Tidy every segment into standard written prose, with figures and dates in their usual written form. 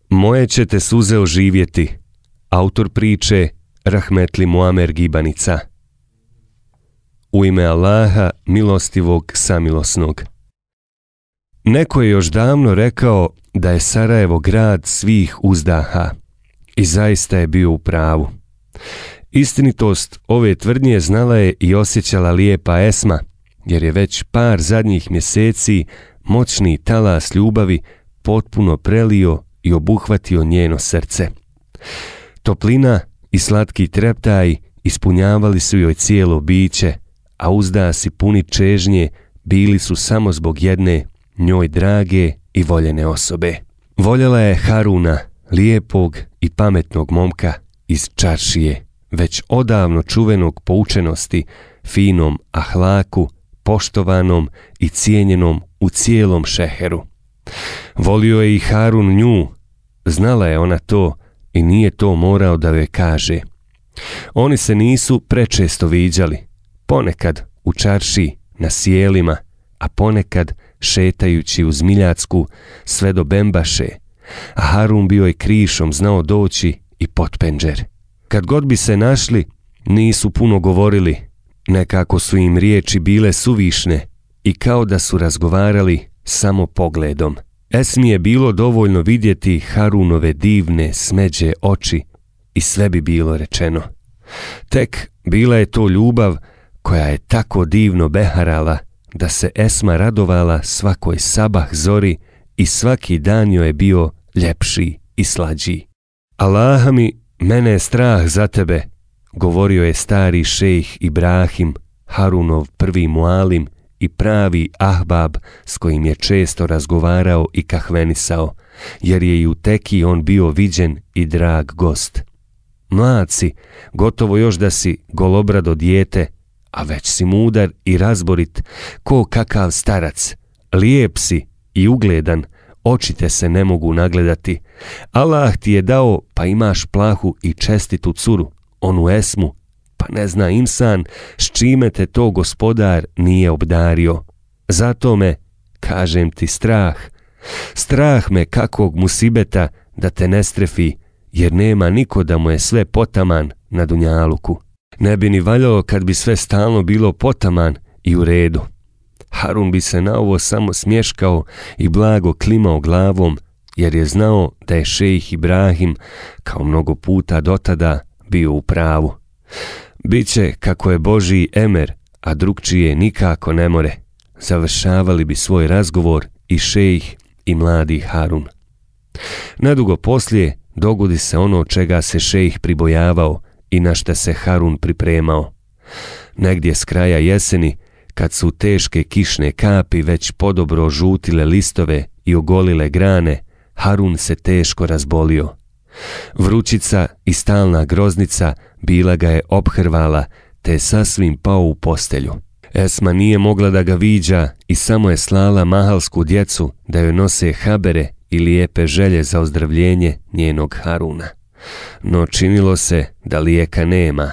Moje ćete suze oživjeti. Autor priče Rahmetli Muamer Gibanica. U ime Allaha, milostivog, samilosnog. Neko je još davno rekao da je Sarajevo grad svih uzdaha. I zaista je bio u pravu. Istinitost ove tvrdnje znala je i osjećala lijepa Esma, jer je već par zadnjih mjeseci moćni talas ljubavi potpuno prelio i obuhvatio njeno srce. Toplina i slatki treptaj ispunjavali su joj cijelo biće, a uzdasi puni čežnje bili su samo zbog jedne njoj drage i voljene osobe. Voljela je Haruna, lijepog i pametnog momka iz čaršije, već odavno čuvenog po učenosti, finom ahlaku, poštovanom i cijenjenom u cijelom šeheru. Volio je i Harun nju, znala je ona to i nije to morao da joj kaže. Oni se nisu prečesto viđali, ponekad u čaršiji, na sjelima, a ponekad šetajući uz Miljacku sve do Bembaše, a Harun bio je krišom znao doći i pod penđer. Kad god bi se našli, nisu puno govorili, nekako su im riječi bile suvišne i kao da su razgovarali samo pogledom. Esmi je bilo dovoljno vidjeti Harunove divne, smeđe oči i sve bi bilo rečeno. Tek bila je to ljubav koja je tako divno beharala da se Esma radovala svakoj sabah zori i svaki dan joj je bio ljepši i slađiji. Allaha mi, mene je strah za tebe, govorio je stari šejh Ibrahim, Harunov prvi mualim i pravi ahbab s kojim je često razgovarao i kahvenisao, jer je i u teki on bio viđen i drag gost. Mlad si, gotovo još da si golobrado dijete, a već si mudar i razborit, ko kakav starac. Lijep si i ugledan, oči te se ne mogu nagledati. Allah ti je dao, pa imaš plahu i čestitu curu, onu Esmu, pa ne zna insan s čime te to gospodar nije obdario. Zato me, kažem ti, strah me kakvog musibeta da te ne strefi, jer nema niko da mu je sve potaman na dunjaluku. Ne bi ni valjalo kad bi sve stalno bilo potaman i u redu. Harun bi se na ovo samo smješkao i blago klimao glavom, jer je znao da je šejh Ibrahim, kao mnogo puta dotada, bio u pravu. Biće kako je Božji emer, a drugčije nikako ne more. Završavali bi svoj razgovor i šejh i mladi Harun. Nadugo poslije dogodi se ono čega se šejh pribojavao i na šta se Harun pripremao. Negdje s kraja jeseni, kad su teške kišne kapi već podobro žutile listove i ogolile grane, Harun se teško razbolio. Vrućica i stalna groznica bila ga je ophrvala, te je sasvim pao u postelju. Esma nije mogla da ga viđa i samo je slala mahalsku djecu da joj nose habere i lijepe želje za ozdravljenje njenog Haruna. No činilo se da lijeka nema.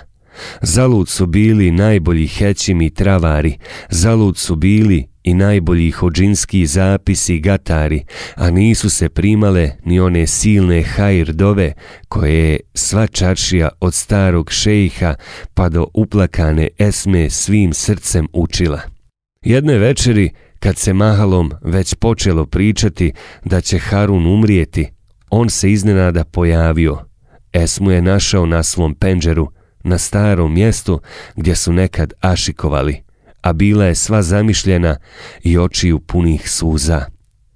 Zalud su bili najbolji hećimi travari, zalud su bili i najbolji hodžinski zapisi gatari, a nisu se primale ni one silne hajr dove koje je sva čaršija od starog šejha pa do uplakane Esme svim srcem učila. Jedne večeri, kad se mahalom već počelo pričati da će Harun umrijeti, on se iznenada pojavio. Esmu je našao na svom penđeru, na starom mjestu gdje su nekad ašikovali, a bila je sva zamišljena i očiju punih suza.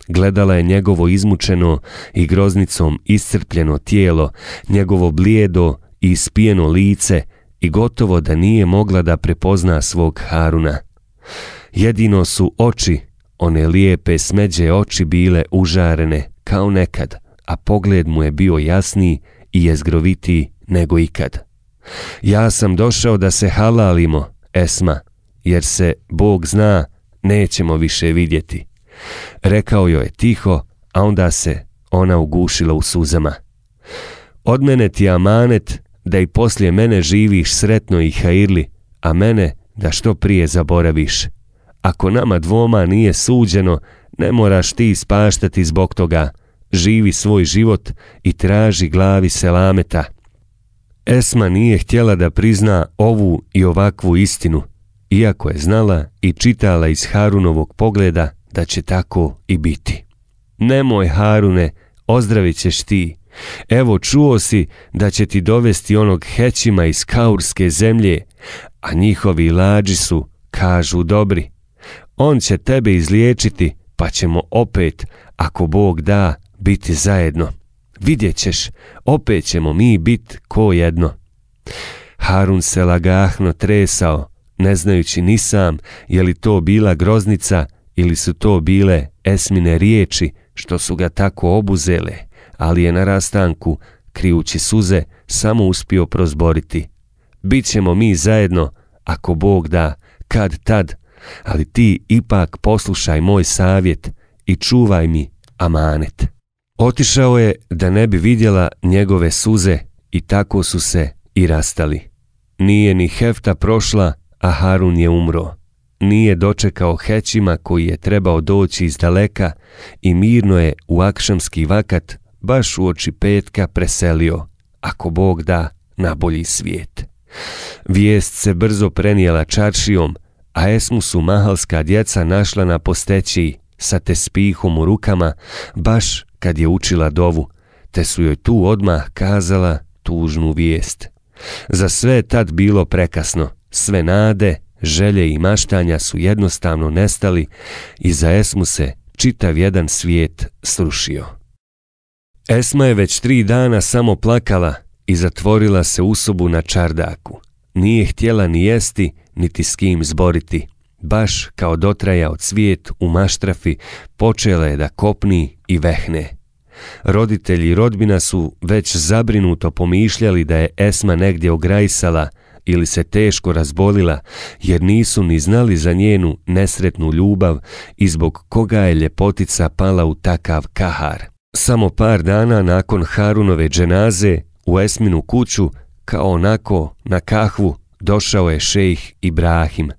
Gledala je njegovo izmučeno i groznicom iscrpljeno tijelo, njegovo blijedo i ispijeno lice i gotovo da nije mogla da prepozna svog Haruna. Jedino su oči, one lijepe smeđe oči, bile užarene kao nekad, a pogled mu je bio jasniji i jezgrovitiji nego ikad. Ja sam došao da se halalimo, Esma, jer se, Bog zna, nećemo više vidjeti. Rekao joj je tiho, a onda se ona ugušila u suzama. Od mene ti amanet da i poslije mene živiš sretno i hajirli, a mene da što prije zaboraviš. Ako nama dvoma nije suđeno, ne moraš ti ispaštati zbog toga, živi svoj život i traži glavi selameta. Esma nije htjela da prizna ovu i ovakvu istinu, iako je znala i čitala iz Harunovog pogleda da će tako i biti. Nemoj, Harune, ozdravit ćeš ti. Evo, čuo si da će ti dovesti onog Hećima iz Kaurske zemlje, a njihovi lađi su, kažu, dobri. On će tebe izliječiti, pa ćemo opet, ako Bog da, biti zajedno. Vidjet ćeš, opet ćemo mi bit ko jedno. Harun se lagahno tresao, ne znajući ni sam je li to bila groznica ili su to bile Esmine riječi što su ga tako obuzele, ali je na rastanku, krijući suze, samo uspio prozboriti. Bićemo mi zajedno, ako Bog da, kad tad, ali ti ipak poslušaj moj savjet i čuvaj mi amanet. Otišao je da ne bi vidjela njegove suze i tako su se i rastali. Nije ni hefta prošla, a Harun je umro. Nije dočekao Hećima koji je trebao doći iz daleka i mirno je u akšamski vakat baš uoči petka preselio, ako Bog da, na bolji svijet. Vijest se brzo prenijela čaršijom, a Esmu su mahalska djeca našla na postećiji sa tespihom u rukama baš kad je učila dovu, te su joj tu odmah kazala tužnu vijest. Za sve je tad bilo prekasno, sve nade, želje i maštanja su jednostavno nestali i za Esmu se čitav jedan svijet srušio. Esma je već 3 dana samo plakala i zatvorila se u sobu na čardaku. Nije htjela ni jesti, niti s kim zboriti. Baš kao dotrajao cvijet u maštrafi, počela je da kopni i vehne. Roditelji i rodbina su već zabrinuto pomišljali da je Esma negdje ograjsala ili se teško razbolila, jer nisu ni znali za njenu nesretnu ljubav i zbog koga je ljepotica pala u takav kahar. Samo par dana nakon Harunove dženaze u Esminu kuću, kao onako na kahvu, došao je šejh Ibrahim.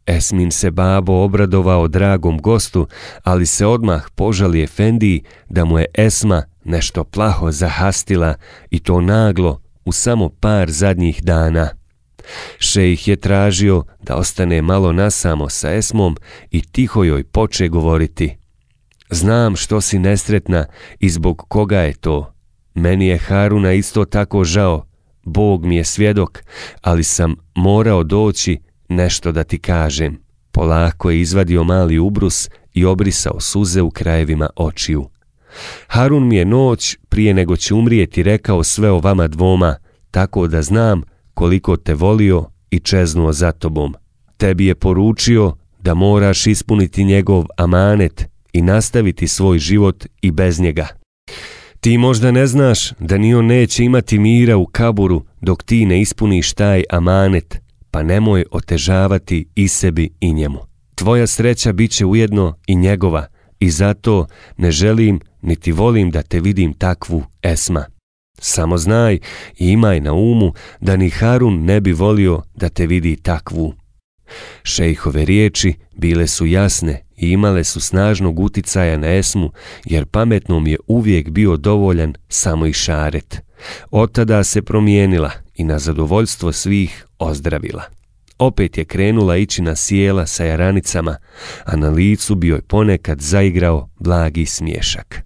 Esmin se babo obradovao dragom gostu, ali se odmah požali efendiji da mu je Esma nešto plaho zahastila i to naglo u samo par zadnjih dana. Šejh je tražio da ostane malo nasamo sa Esmom i tiho joj poče govoriti. Znam što si nesretna i zbog koga je to. Meni je Haruna isto tako žao, Bog mi je svjedok, ali sam morao doći nešto da ti kažem. Polako je izvadio mali ubrus i obrisao suze u krajevima očiju. Harun mi je noć prije nego će umrijeti rekao sve o vama dvoma, tako da znam koliko te volio i čeznuo za tobom. Tebi je poručio da moraš ispuniti njegov amanet i nastaviti svoj život i bez njega. Ti možda ne znaš da ni on neće imati mira u kaburu dok ti ne ispuniš taj amanet, pa nemoj otežavati i sebi i njemu. Tvoja sreća bit će ujedno i njegova i zato ne želim niti volim da te vidim takvu, Esma. Samo znaj i imaj na umu da ni Harun ne bi volio da te vidi takvu. Šejhove riječi bile su jasne i imale su snažnog uticaja na Esmu, jer pametnom je uvijek bio dovoljan samo išaret. Od tada se promijenila i na zadovoljstvo svih ozdravila. Opet je krenula ići na sjela sa jaranicama, a na licu bi joj ponekad zaigrao blagi smiješak.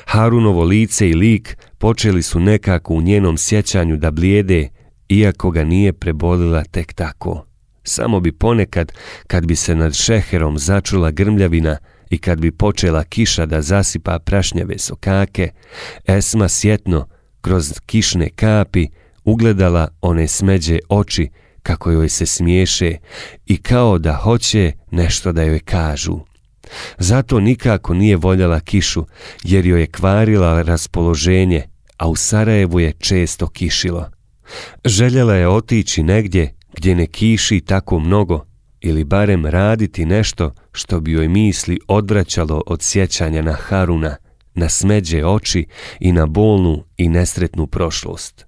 Harunovo lice i lik počeli su nekako u njenom sjećanju da blijede, iako ga nije prebolila tek tako. Samo bi ponekad, kad bi se nad šeherom začula grmljavina i kad bi počela kiša da zasipa prašnjave sokake, Esma sjetno, kroz kišne kapi, ugledala one smeđe oči kako joj se smiješe i kao da hoće nešto da joj kažu. Zato nikako nije voljela kišu, jer joj je kvarila raspoloženje, a u Sarajevu je često kišilo. Željela je otići negdje gdje ne kiši tako mnogo, ili barem raditi nešto što bi joj misli odvraćalo od sjećanja na Haruna, na smeđe oči i na bolnu i nesretnu prošlost.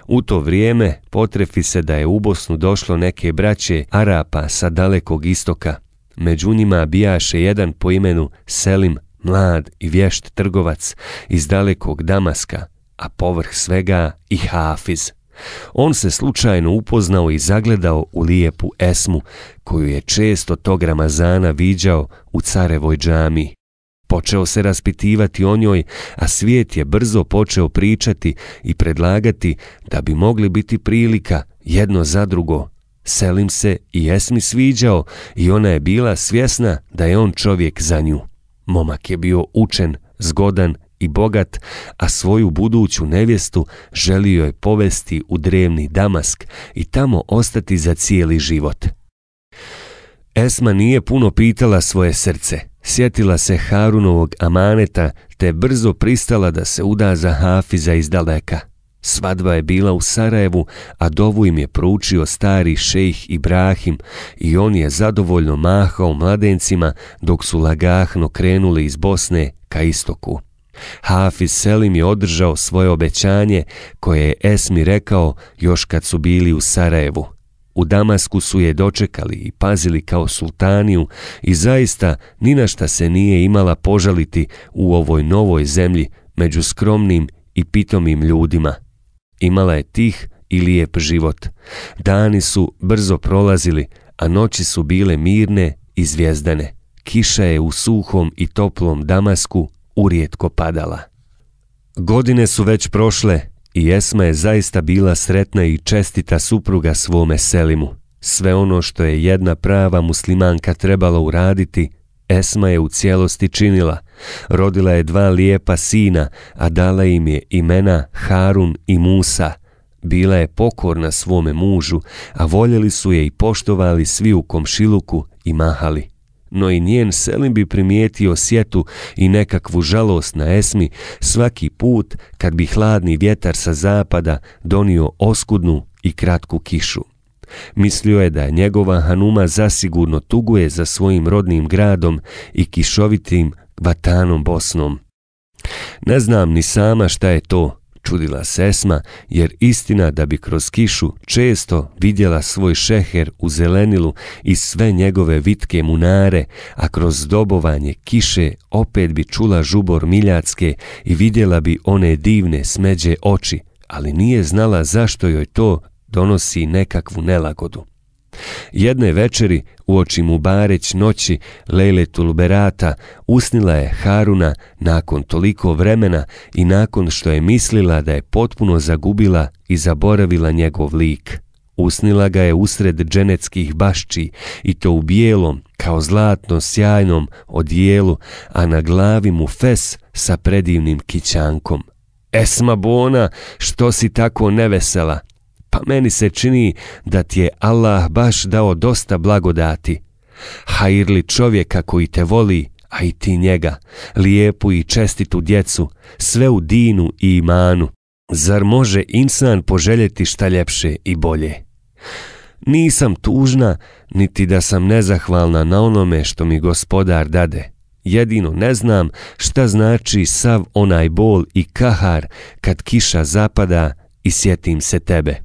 U to vrijeme potrefi se da je u Bosnu došlo neke braće Arapa sa dalekog istoka. Među njima bijaše jedan po imenu Selim mlad i vješt trgovac iz dalekog Damaska, a povrh svega i hafiz. On se slučajno upoznao i zagledao u lijepu Esmu, koju je često tog Ramazana viđao u Carevoj džamiji. Počeo se raspitivati o njoj, a svijet je brzo počeo pričati i predlagati da bi mogli biti prilika jedno za drugo. Selim se i Esmi sviđao i ona je bila svjesna da je on čovjek za nju. Momak je bio učen, zgodan i bogat, a svoju buduću nevjestu želio je povesti u drevni Damask i tamo ostati za cijeli život. Esma nije puno pitala svoje srce. Sjetila se Harunovog amaneta te brzo pristala da se uda za hafiza iz daleka. Svadba je bila u Sarajevu, a dovu im je proučio stari šejh Ibrahim i on je zadovoljno mahao mladencima dok su lagahno krenuli iz Bosne ka istoku. Hafiz Selim je održao svoje obećanje koje je Esmi rekao još kad su bili u Sarajevu. U Damasku su je dočekali i pazili kao sultaniju i zaista ni na šta se nije imala požaliti u ovoj novoj zemlji među skromnim i pitomim ljudima. Imala je tih i lijep život. Dani su brzo prolazili, a noći su bile mirne i zvijezdane. Kiša je u suhom i toplom Damasku urijetko padala. Godine su već prošle i Esma je zaista bila sretna i čestita supruga svome Selimu. Sve ono što je jedna prava muslimanka trebala uraditi, Esma je u cijelosti činila. Rodila je 2 lijepa sina, a dala im je imena Harun i Musa. Bila je pokorna svome mužu, a voljeli su je i poštovali svi u komšiluku i mahali. No i njen Selim bi primijetio sjetu i nekakvu žalost na Esmi svaki put kad bi hladni vjetar sa zapada donio oskudnu i kratku kišu. Mislio je da njegova Hanuma zasigurno tuguje za svojim rodnim gradom i kišovitim Vatanom Bosnom. Ne znam ni sama šta je to, čudila se Esma, jer istina da bi kroz kišu često vidjela svoj šeher u zelenilu i sve njegove vitke munare, a kroz dobovanje kiše opet bi čula žubor miljacke i vidjela bi one divne smeđe oči, ali nije znala zašto joj to donosi nekakvu nelagodu. Jedne večeri, uoči Mubareć noći Lejletul Berata, usnila je Haruna nakon toliko vremena i nakon što je mislila da je potpuno zagubila i zaboravila njegov lik. Usnila ga je usred dženetskih bašči i to u bijelom, kao zlatno sjajnom odijelu, a na glavi mu fes sa predivnim kićankom. Esma Bona, što si tako nevesela? Pa meni se čini da ti je Allah baš dao dosta blagodati. Hajirli čovjeka koji te voli, a i ti njega, lijepu i čestitu djecu, sve u dinu i imanu. Zar može insan poželjeti šta ljepše i bolje? Nisam tužna, niti da sam nezahvalna na onome što mi Gospodar dade. Jedino ne znam šta znači sav onaj bol i kahar kad kiša zapada i sjetim se tebe.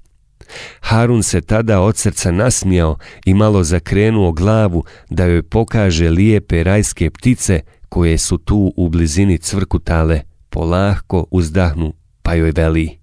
Harun se tada od srca nasmijao i malo zakrenuo glavu da joj pokaže lijepe rajske ptice koje su tu u blizini cvrkutale. Polahko uzdahnu pa joj veli: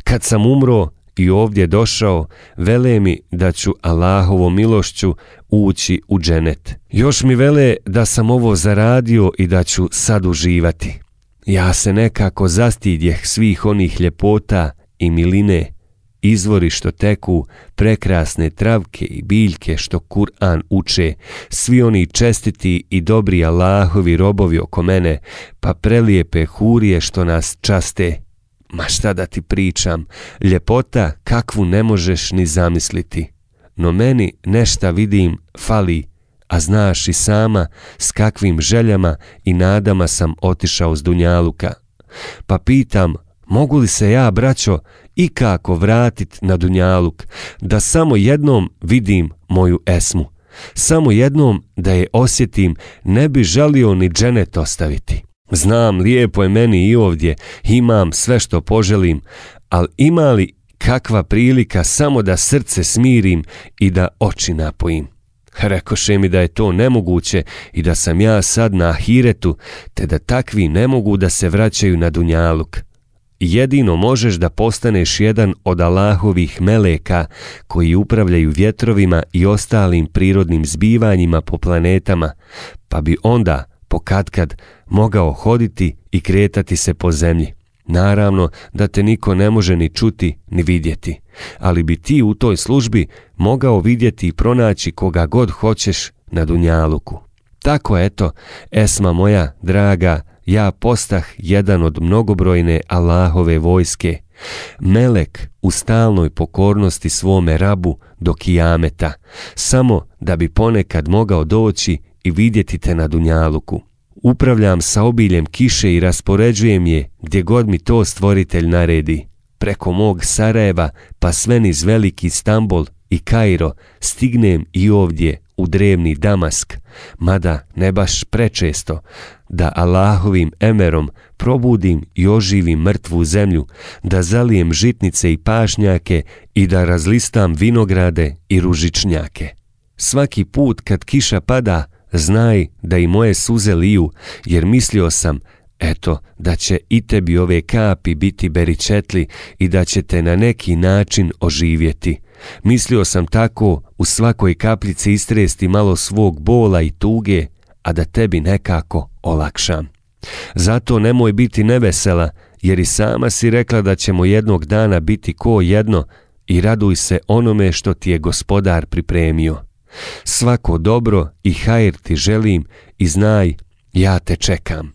kad sam umro i ovdje došao, vele mi da ću Allahovom milošću ući u dženet. Još mi vele da sam ovo zaradio i da ću sad uživati. Ja se nekako zastidjeh svih onih ljepota i miline, izvori što teku, prekrasne travke i biljke što Kur'an uče, svi oni čestiti i dobri Allahovi robovi oko mene, pa prelijepe hurije što nas časte. Ma šta da ti pričam, ljepota kakvu ne možeš ni zamisliti. No meni nešta vidim fali, a znaš i sama s kakvim željama i nadama sam otišao s dunjaluka. Pa pitam, mogu li se ja, braćo, ikako vratit na dunjaluk, da samo jednom vidim moju Esmu, samo jednom da je osjetim, ne bi želio ni dženet ostaviti. Znam, lijepo je meni i ovdje, imam sve što poželim, ali ima li kakva prilika samo da srce smirim i da oči napojim? Rekoše mi da je to nemoguće i da sam ja sad na ahiretu, te da takvi ne mogu da se vraćaju na dunjaluk. Jedino možeš da postaneš jedan od Allahovih meleka koji upravljaju vjetrovima i ostalim prirodnim zbivanjima po planetama, pa bi onda pokatkad mogao hoditi i kretati se po zemlji. Naravno da te niko ne može ni čuti ni vidjeti, ali bi ti u toj službi mogao vidjeti i pronaći koga god hoćeš na dunjaluku. Tako eto, Esma moja draga, ja postah jedan od mnogobrojne Allahove vojske, melek u stalnoj pokornosti svome Rabu do kijameta, samo da bi ponekad mogao doći i vidjeti te na dunjaluku. Upravljam sa obiljem kiše i raspoređujem je gdje god mi to stvoritelj naredi. Preko mog Sarajeva pa sve niz veliki Stambol i Kairo stignem i ovdje u drevni Damask, mada ne baš prečesto, da Allahovim emerom probudim i oživim mrtvu zemlju, da zalijem žitnice i pašnjake i da razlistam vinograde i ružičnjake. Svaki put kad kiša pada, znaj da i moje suze liju, jer mislio sam, eto, da će i tebi ove kapi biti beričetli i da će te na neki način oživjeti. Mislio sam tako u svakoj kapljici istresti malo svog bola i tuge, a da tebi nekako olakšam. Zato nemoj biti nevesela, jer i sama si rekla da ćemo jednog dana biti ko jedno i raduj se onome što ti je Gospodar pripremio. Svako dobro i hajr ti želim i znaj, ja te čekam.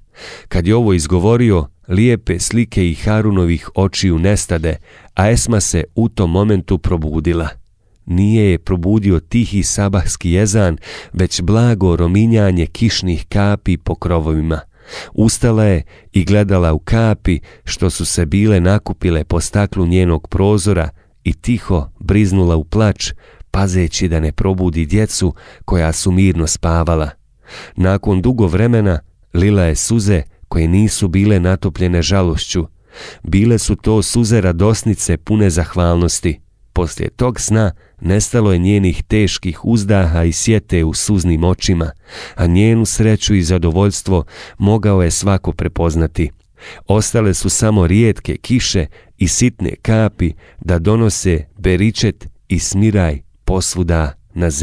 Kad je ovo izgovorio, lijepe slike i Harunovih očiju nestade, a Esma se u tom momentu probudila. Nije je probudio tihi sabahski jezan, već blago rominjanje kišnih kapi po krovovima. Ustala je i gledala u kapi što su se bile nakupile po staklu njenog prozora i tiho briznula u plač, pazeći da ne probudi djecu koja su mirno spavala. Nakon dugo vremena lila je suze koje nisu bile natopljene žalošću. Bile su to suze radosnice pune zahvalnosti. Poslije tog sna nestalo je njenih teških uzdaha i sjete u suznim očima, a njenu sreću i zadovoljstvo mogao je svako prepoznati. Ostale su samo rijetke kiše i sitne kapi da donose beričet i smiraj posvuda na zemlji.